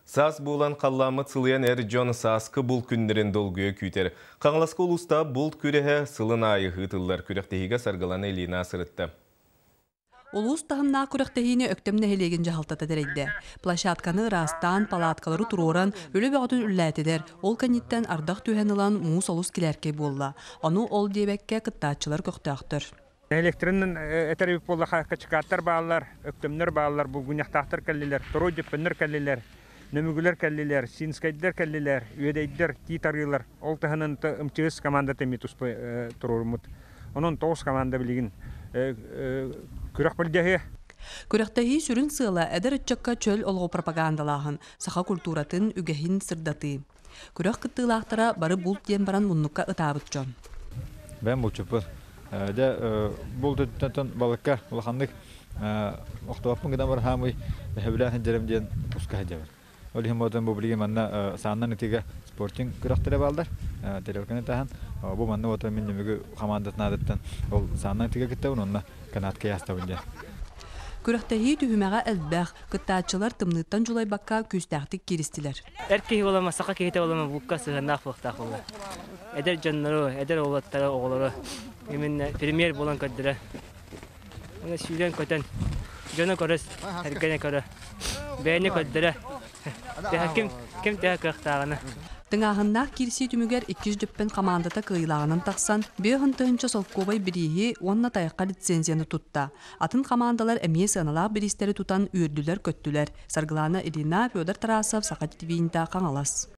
Саас буолан халлааммыт сылыйан эр дьон сааскы булт күннэрин долгуйа күүтэр. Хаҥаласка улууста булт күрэһэ сылын аайы ыытыллар. Күрэхтэһиигэ Саргылана Ильина сырытта. Улуус таһымнаах күрэхтэһиини Өктөм нэһилиэгин дьаһалтата тэрийдэ. Площадканы ыраастаан, палаткалары туруоран, үлэ бөҕөтүн үллээтилэр. Ол кэнниттэн ардах түһэн ылан, муус олус килээркэй буолла. Ону ол диэбэккэ кыттааччылар көхтөөхтөр. Нэһилиэктэрин этэр эбит буоллаха, Качыкааттар бааллар, Өктөмнөр бааллар, Булгунньахтаахтар кэллилэр, Торуой Дьөппөннөр кэллилэр, Нөмүгүлэр кэллилэр, Синскэйдэр кэллилэр, Үөдэйдэр, Тиит Арыылар. Ол таһынан МЧС командата эмиэ туспа туруоруммут. Онон тоҕус команда билигин күрэх былдьаһыа. Күрэхтэһии сүрүн сыала эдэр ыччакка чөл олоҕу пропагандалааһын, саха культуратын, үгэһин сырдатыы. Күрэх кыттыылаахтара бары булт диэн баран муннукка ытаабыт дьон. Бэйэм булчуппун. Дьэ, булт өттүттэн балыкка улаханнык охтубаппын гынан баран хаамый сөбүлээн сылдьарым диэн куска сылдьабын. Ол иһин буолан бу билигин манна сааннан ытыыга спортинг күрэхтэрэ бааллар. Тарелканы таһан бу манна вот мин нөмүгү хамаандатын аатыттан ол сааннан ытыыга кыттабын уонна канатка ястабын диэн. Күрэхтэһии түһүмэҕэ элбэх, кыттааччылар тымныыттан дьулайбакка күүстээхтик кииристилэр. Эр киһи буолама, саха киһитэ буолама булка сыһыаннаах буолуохтаах буолла. Эдэр дьоннору, эдэр уолаттары, оҕолору именно премьер буолан көрдөрө. Уонна сүүрэн-көтөн, дьону көрө, эргэни көрө, бэйэни көрдөрө. Ким, ким төһө кыахтааҕына. Тыҥааһыннаах киирсии түмүгэр иккис Дьөппөн хамаандата кыайыылааҕынан тахсан, 50 000 солкуобай бирииһи уонна тайахха лицензияны тутта. Атын хамаандалар эмиэ сыаналаах бириистэри тутан үөрдүлэр-көттүлэр. Саргылана Ильина, Федор Тарасов, Саха телевидениета, Хаҥалас.